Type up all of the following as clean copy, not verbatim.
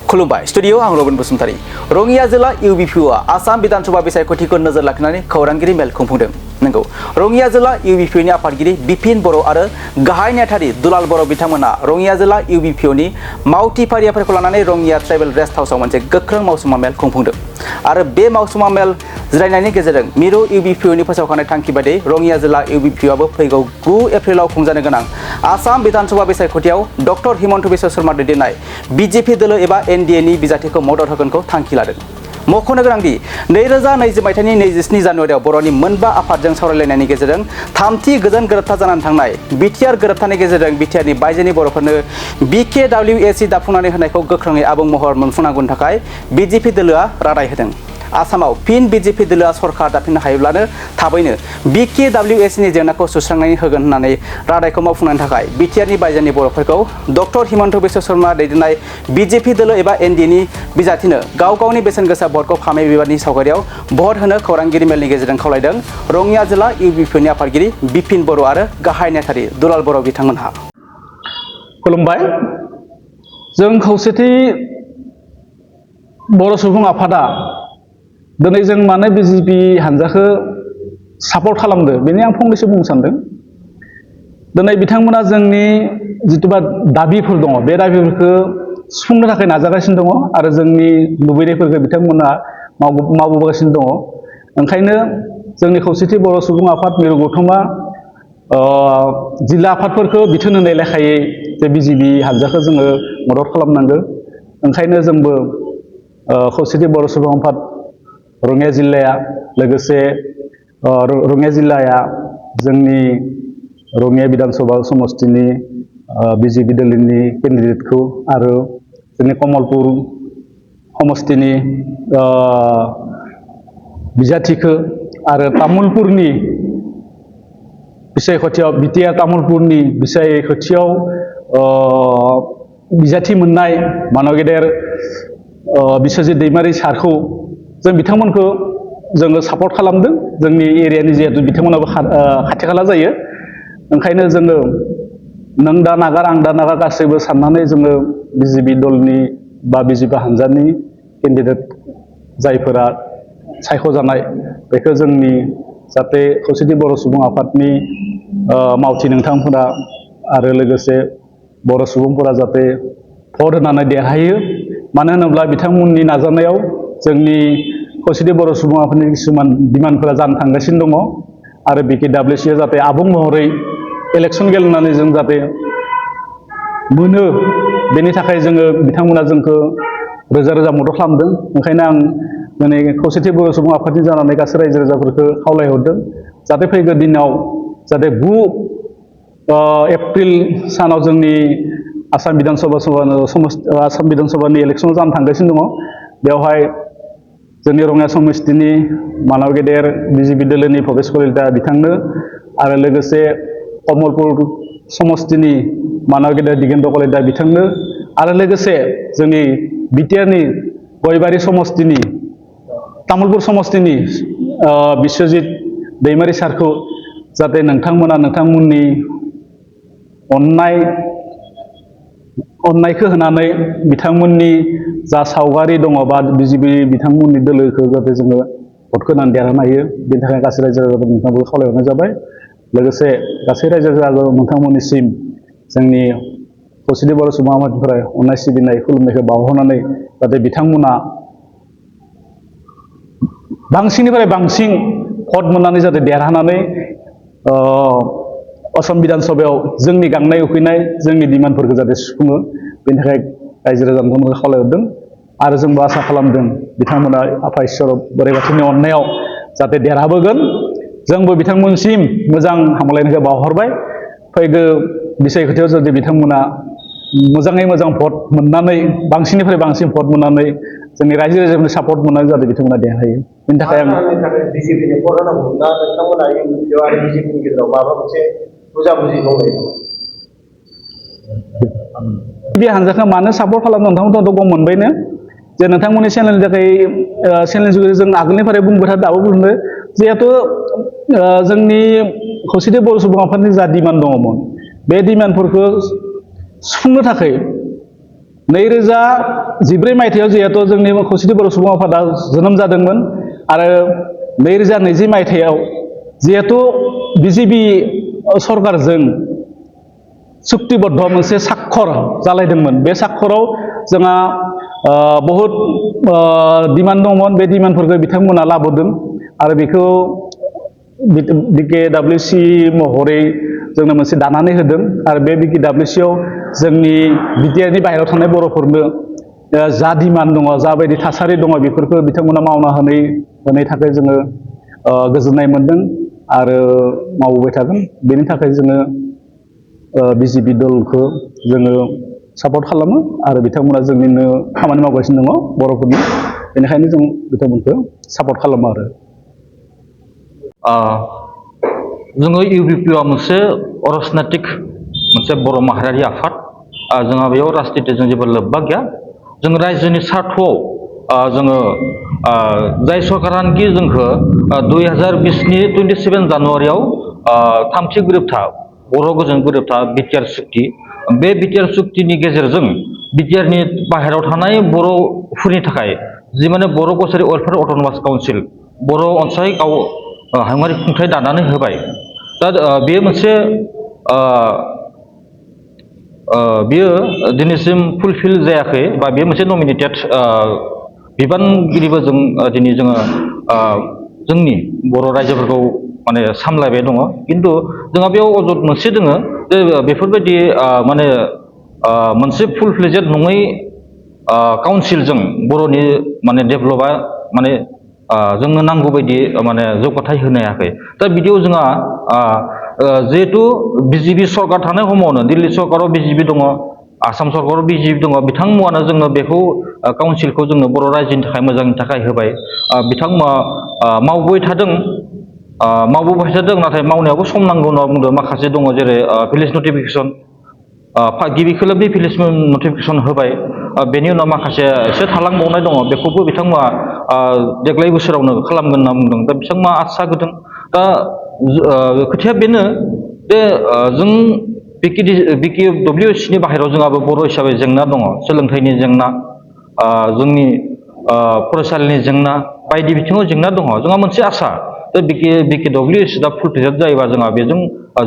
खुलुमबाय स्टुडियो आं रबिन बसुमतारी रङिया जिल्ला इउबिपिअ आसाम विधानसभा बिसायख'थिखौ नोजोर लाखिनानै खौरांगिरि मेल खुंफुंदों। नंगौ रङिया जिल्ला इउबिपिअनि आफादगिरि बिपिन बर' आरो गाहाय नेहाथारि दुलाल बर' बिथांमोना रङिया जिल्ला इउबिपिअनि मावथि फारियाफोरखौ लानानै रङिया ट्राइबेल रेस्ट हाउसआव मोनसे गोख्रों मावसुमा मेल खुंफुंदों आरो बे मावसुमा मेल जिरायनायनि गेजेरजों मिरु इउबिपिअनि फोसावखानाय थांखि बायदि रङिया जिल्ला इउबिपिअआबो फैगौ 9 एप्रिलाव खुंजानो गोनां आसाम विधानसभा बिसायख'थियाव डक्टर हिमन्त बिश्व शर्मा दैदेननाय बिजेपि दोलो एबा एनडिएनि बिजाथिखौ मदद होगोनखौ थांखि लादों। मख'नो गोनांदि 2020 मायथाइनि 27 जानुवारियाव बर'नि मोनबा आफादजों सावरायलायनायनि गेजेरजों थामथि गोजोन गोरोबथा जानानै थांनाय बिटिआर गोरोबथानि गेजेरजों बिटिआरनि बायजोनि बर'फोरनो बिकेडब्लिउएसि दाफुंनानै होनायखौ गोख्रोङै आबुं महर मोनफुंनांगौनि थाखाय बिजेपि दोलोआ रादाय होदों। आसामाव फिन बिजेपि दोलोआ सरकार दाफिननो हायोब्लानो थाबैनो बिकेडब्लिउएसिनि जेंनाखौ सुस्रांनानै होगोन होननानै रादायखौ मावफुंनायनि थाखाय बिटिआरनि बायजोनि बर'फोरखौ डक्टर हिमन्त बिश्व शर्मा दैदेननाय बिजेपि दोलो एबा एनडिएनि बिजाथिनो गाव गावनि बेसेन गोसा भटखौ फामे बिबारनि सावगारियाव भट होनो खौरांगिरि मेलनि गेजेरजों खावलायदों रङिया जिल्ला इउबिपिअनि आफादगिरि बिपिन बर' आरो गाहाय नेहाथारि दुलाल बर' बिथांमोनहा। खुलुमबाय। जों खौसेथि बर' सुबुं आफादा दिनै जों मानो बिजेपि हान्जाखौ सापर्ट खालामदो बेनि आं फंनैसो बुंनो सानदों। दिनै बिथांमोना जोंनि जिथुबा दाबिफोर दङ बे दाबिफोरखौ सुफुंनो थाखाय नाजागासिनो दङ आरो जोंनि लुबैनायफोरखौ बिथांमोना मावबोगासिनो दङ। ओंखायनो जोंनि खौसेथि बर' सुबुं आफाद मिरु गौथुमा जिल्ला आफादफोरखौ बिथोन होनाय लेखायै जे बिजेपि हान्जाखौ जोङो मदद खालामनांगौ। ओंखायनो जोंबो खौसेथि बर' सुबुं आफाद रङिया जिल्लाया लोगोसे रङिया जिल्लाया जोंनि रङिया बिधानसभा समस्तिनि बिजेपि दोलोनि केन्डिडेटखौ आरो जोंनि कमलपुर समस्तिनि बिजाथिखौ आरो तामुलपुरनि बिसायख'थियाव बिटिआर तामुलपुरनि बिसायख'थियाव बिजाथि मोननाय मानव गेदेर बिस्वजित दैमारि सारखौ जों बिथांमोनखौ जोङो सापर्ट खालामदों। जोंनि एरियानि जिहेतु बिथांमोनाबो खाथि खाला जायो। ओंखायनो जोङो नों दा नागार आं दा नागार गासैबो साननानै जोङो बिजेपि दलनि बा बिजेपि हान्जानि केन्डिडेट जायफोरा सायख'जानाय बेखौ जोंनि जाहाथे खौसेथि बर' सुबुं आफादनि मावथि नोंथांमोना आरो लोगोसे बर' सुबुंफोरा जाहाथे भट होनानै देरहायो। मानो होनोब्ला बिथांमोननि नाजानायाव जोंनि खौसेथि बर' सुबुं आफादनि किसुमान डिमान्डफोरा जानो थांगासिनो दङ आरो बिकेडब्लिउएसि जाहाथे आबुं महरै इलेक्सन गेलेनानै जों जाहाथे मोनो बेनि थाखाय जोङो बिथांमोना जोंखौ रोजा रोजा मदद खालामदों। ओंखायनो आं दिनै खौसेथि बर' सुबुं आफादनि जानानै गासै रायजो राजाफोरखौ खावलायहरदों जाहाथे फैगौ दिनाव जाहाथे 9 एप्रिल सानाव जोंनि आसाम बिधानसभानि इलेक्सन जानो थांगासिनो दङ। बेवहाय जोंनि रङिया समस्तिनि मानव गेदेर बिजेपि दोलोनि भबेस कलिता बिथांनो आरो लोगोसे कमलपुर समस्तिनि मानव गेदेर दिगेन्द्र कलिता बिथांनो आरो लोगोसे जोंनि बिटिआरनि गयबारि समस्तिनि तामुलपुर समस्तिनि बिस्वजित दैमारि सारखौ जाहाथे नोंथांमोना नोंथांमोननि अननायखौ होनानै बिथांमोननि जा सावगारि दङ बा बिजेपि बिथांमोननि दोलोखौ जाहाथे जोङो भटखौ होनानै देरहानो हायो बेनि थाखाय गासै रायजो राजाफोर नोंथांखौ खावलायहरनाय जाबाय। लोगोसे गासै रायजो राजा नोंथांमोननिसिम जोंनि खौसेथि बर' सुबुं आफादनिफ्राय अननाय सिबिनाय खुलुमनायखौ बावहरनानै जाहाथे बिथांमोना बांसिननिफ्राय बांसिन भट मोननानै जाहाथे देरहानानै आसाम बिधानसभायाव जोंनि गांनाय उखैनाय जोंनि डिमान्डफोरखौ जाहाथे सुफुङो बेनि थाखाय रायजो राजा नोंथांमोनखौ खावलायहरदों आरो जोंबो आसा खालामदों बिथांमोना आफा इसोर बोराइ बाथौनि अननायाव जाहाथे देरहाबोगोन। जोंबो बिथांमोनसिम मोजां हामलायनायखौ बावहरबाय। फैगौ बिसायख'थियाव जुदि बिथांमोना मोजाङै मोजां भट मोननानै बांसिननिफ्राय बांसिन भट मोननानै जोंनि रायजो राजाफोरनि सापर्ट मोननानै जाहाथे बिथांमोना देरहायो बेनि थाखाय आं बिजेपिनि भट होनांगौ ना नोंथांमोना इउबिपिअ आरो बिजेपिनि गेजेराव माबा मोनसे बुजाबुजि दंलायो नामा? बे हान्जाखौ मानो सापर्ट खालामनो नोंथांमोनथ' गम मोनबायनो जे नोंथांमोननि चेनेलनि थाखाय चेनेलनि जुगै जों आगोलनिफ्राय बुंबाय थादों दाबो बुंदों जिहेथु जोंनि खौसेथि बर' सुबुं आफादनि जा डिमान्ड दङमोन बे डिमान्डफोरखौ सुफुंनो थाखाय 2014 मायथाइयाव जिहेतु जोंनि खौसेथि बर' सुबुं आफादा जोनोम जादोंमोन आरो 2020 मायथाइयाव जिहेतु बिजेपि सरकारजों सुक्तिबद्ध मोनसे साक्षर जालायदोंमोन बे साक्षराव जोंहा बहुत डिमान्ड दंमोन बे डिमान्डफोरखौ बिथांमोना लाबोदों आरो बेखौ BKWC महरै जोंनो मोनसे दानानै होदों आरो बे BKWCआव जोंनि बिटिआरनि बाहेरायाव थानाय बर'फोरनो जा डिमान्ड दङ जाबायदि थासारि दङ बेफोरखौ बिथांमोना मावना होनाय थाखाय जोङो गोजोननाय मोनदों आरो मावबोबाय थागोन बेनि थाखाय जोङो बिजेपि दलखौ जोङो सापर्ट खालामो आरो बिथांमोना जोंनिनो खामानि मावगासिनो दङ बर'फोरनि बेनिखायनो जों बिथांमोनखौ सापर्ट खालामो आरो जोङो इउबिपिआ मोनसे अराजनैतिक मोनसे बर' माहारियारि आफाद जोंहा बेयाव राजनितिजों जेबो लोब्बा गैया जों रायजोनि स्वार्थआव जोङो जाय सरकारानोखि जोंखौ 2020नि 27 जानुवारियाव थामथि गोरोबथा बर' गोजोन गोरोबथा बिटिआर सुक्ति बे बिटिआर सुक्तिनि गेजेरजों बिटिआरनि बाहेरायाव थानाय बर'फोरनि थाखाय जि माने बर' कसारि वेलफेयार अट'नमास काउन्सिल बर' अनसाय गाव हायुङारि खुंथाय दानानै होबाय दा बेयो मोनसे बियो दिनैसिम फुलफिल जायाखै बा बेयो मोनसे नमिनेटेड बिबानगिरिबो जों दिनै जोङो जोंनि बर' रायजोफोरखौ माने सामलायबाय दङ खिन्थु जोंहा बेयाव अजद मोनसे दङ जे बेफोरबायदि माने मोनसे फुल फ्लेजेड नङै काउन्सिलजों बर'नि माने डेभेलपा माने जोंनो नांगौ बायदि माने जौगाथाय होनो हायाखै दा बिदियाव जोंहा जिहेतु बिजेपि सरकार थानाय समावनो दिल्ली सरकाराव बिजेपि दङ आसाम सरकाराव बिजेपि दङ बिथांमोनानो जोङो बेखौ काउन्सिलखौ जोंनो बर' रायजोनि थाखाय मोजांनि थाखाय होबाय बिथांमोना मावबोबाय थादों नाथाय मावनायावबो सम नांगौ होनना बुंदों माखासे दङ जेरै भिलेज नटिफिकेसन गिबि खोलोब बे भिलेज नटिफिकेसन होबाय बेनि उनाव माखासे एसे थालांबावनाय दङ बेखौबो बिथांमोना देग्लाय बोसोरावनो खालामगोन होनना बुंदों दा बिथांमोना आसा होदों दा खोथाया बेनो जे जों BKWCनि बाहेरायाव जोंहाबो बर' हिसाबै जेंना दङ सोलोंथाइनि जेंना जोंनि फरायसालिनि जेंना बायदि बिथिङाव जेंना दङ जोंहा मोनसे आसा दा BKWC दा फुल प्रेजेन्ट जायोबा जोंहा बेजों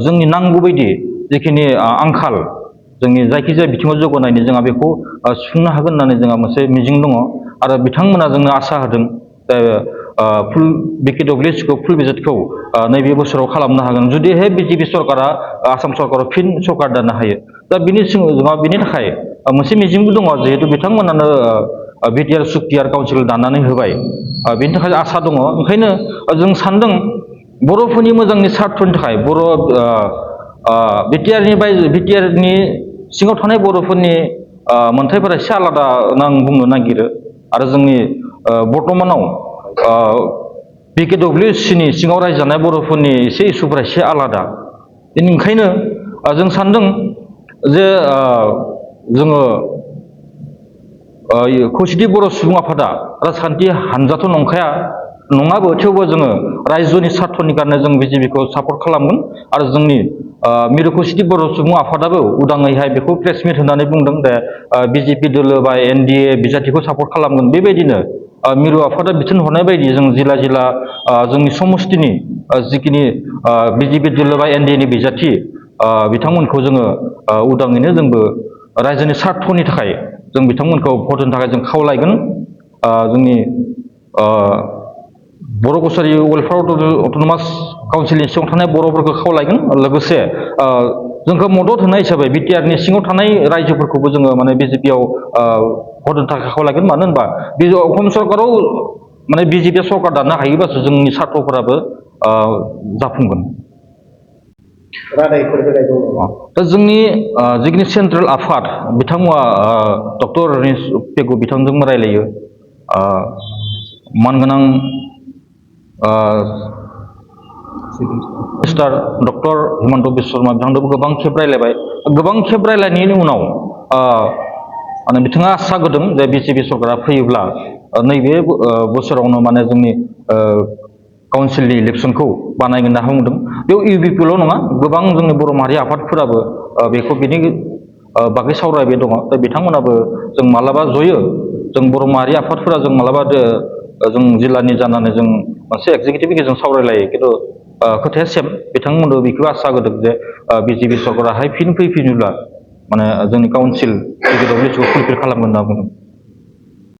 जोंनि नांगौ बायदि जिखिनि आंखाल जोंनि जायखिजाया बिथिङाव जौगानायनि जोंहा बेखौ सुफुंनो हागोन होननानै जोंहा मोनसे मिजिं दङ आरो बिथांमोना जोंनो आसा होदों फुल BKWCखौ फुल भिजिटखौ नैबे बोसोराव खालामनो हागोन जुदिहाय बिजेपि सरकारा आसाम सरकाराव फिन सरकार दानो हायो दा बिनि जोंहा बिनि थाखाय मोनसे मिजिंबो दङ जिहेतु बिथांमोनानो बिटिआर सुक्ति आरो काउन्सिल दानानै होबाय बेनि थाखाय आसा दङ ओंखायनो जों सानदों बर'फोरनि मोजांनि स्वार्थनि थाखाय बर' बिटिआरनि सिङाव थानाय बर'फोरनि मोनथायफोरा एसे आलादा आं बुंनो नागिरो आरो जोंनि बर्तमानाव BKWCनि सिङाव रायजो जानाय बर'फोरनि एसे इसुफोरा एसे आलादा ओंखायनो जों सानदों जे जोङो खौसेथि बर' सुबुं आफादा राजखान्थि हानजाथ' नंखाया नङाबो थेवबो जोङो रायजोनि स्वार्थनि कारणे जों बिजेपिखौ सापर्ट खालामगोन आरो जोंनि मिरु खौसेथि बर' सुबुं आफादाबो उदाङैहाय बेखौ प्रेस मिट होनानै बुंदों जे बिजेपि दोलो बा NDA बिजाथिखौ सापर्ट खालामगोन बेबायदिनो मिरु आफादा बिथोन हरनाय बायदि जों जिल्ला जिल्ला जोंनि समस्तिनि जिखिनि बिजेपि दोलो बा NDAनि बिजाथि बिथांमोनखौ जोङो उदाङैनो जोंबो रायजोनि स्वार्थनि थाखाय जों बिथांमोनखौ भट होनो थाखाय जों खावलायगोन जोंनि बर' कसारि वेलफेयार अट'नमास काउन्सिलनि सिङाव थानाय बर'फोरखौ खावलायगोन लोगोसे जोंखौ मदद होनाय हिसाबै बिटिआरनि सिङाव थानाय रायजोफोरखौबो जोङो माने बिजेपियाव भट होनो थाखाय खावलायगोन मानो होनबा बे असम सरकाराव माने बिजेपिया सरकार दानो हायोबासो जोंनि स्वार्थफोराबो जाफुंगोन दा जोंनि जिखिनि सेन्ट्रेल आफाद बिथांमोना डक्टर रनिस पेगु बिथांजों रायलायो मानगोनां मिनिस्टार डक्टर हिमन्त बिश्व शर्मा बिथांजोंबो गोबां खेब रायलायबाय गोबां खेब रायलायनायनि उनाव माने बिथाङा आसा होदों जे बिजेपि सरकारा फैयोब्ला नैबे बोसोरावनो माने जोंनि काउन्सिलनि इलेक्सनखौ बानायगोन होनना बुंदों बेयाव इउबिपिल' नङा गोबां जोंनि बर' माहारि आफादफोराबो बेखौ बिनि बागै सावरायबाय दङ दा बिथांमोनाबो जों मालाबा जयो जों बर' माहारि आफादफोरा जों मालाबा जों जिल्लानि जानानै जों मोनसे एग्जिकिउटिभनि गेजेरजों सावरायलायो खिन्थु खोथाया सेम बिथांमोनबो बेखौ आसा होदों जे बिजेपि सरकाराहाय फिन फैफिनोब्ला माने जोंनि काउन्सिल बिकेडब्लिउसिखौ फुलफिल खालामगोन होनना बुंदों